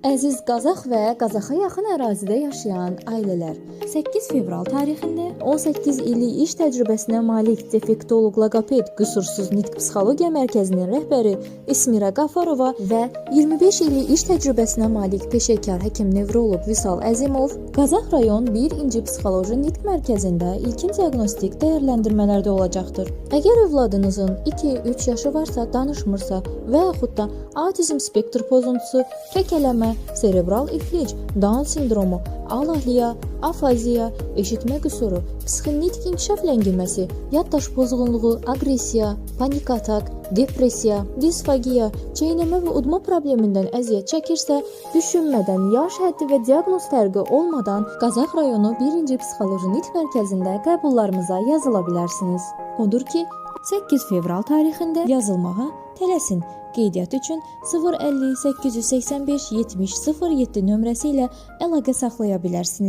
Əziz Qazax və Qazaxa yaxın ərazidə yaşayan ailələr, 8 fevral tarixində 18 illik iş təcrübəsinə malik defektoloq loqoped qüsursuz nitq psixologiya mərkəzinin rəhbəri Esmira Qafarova və 25 illik iş təcrübəsinə malik peşəkar həkim nevroloq Vüsal Əzimov Qazax rayon 1-ci psixoloji nitq mərkəzində ilkin diaqnostik dəyərləndirmələrdə olacaqdır. Əgər övladınızın 2-3 yaşı varsa, danışmırsa və yaxud da autizm spektr pozuntusu, kəkələmə, serebral iflic, Down sindromu, alahliya, afaziya, eşitmə qüsuru, psixi-nitq inkişaf ləngiməsi, yaddaş pozğunluğu, aqressiya, panik atak, depressiya, disfagiya, çeynəmə və udma problemindən əziyyət çəkirsə, düşünmədən, yaş həddi və diaqnoz fərqi olmadan Qazax rayonu 1-ci psixoloji nitq mərkəzində qəbullarımıza yazıla bilərsiniz. Odur ki, 8 fevral tarixində yazılmağa tələsin. Qeydiyyat üçün 050 885 70 07 nömrəsi ilə əlaqə saxlaya bilərsiniz.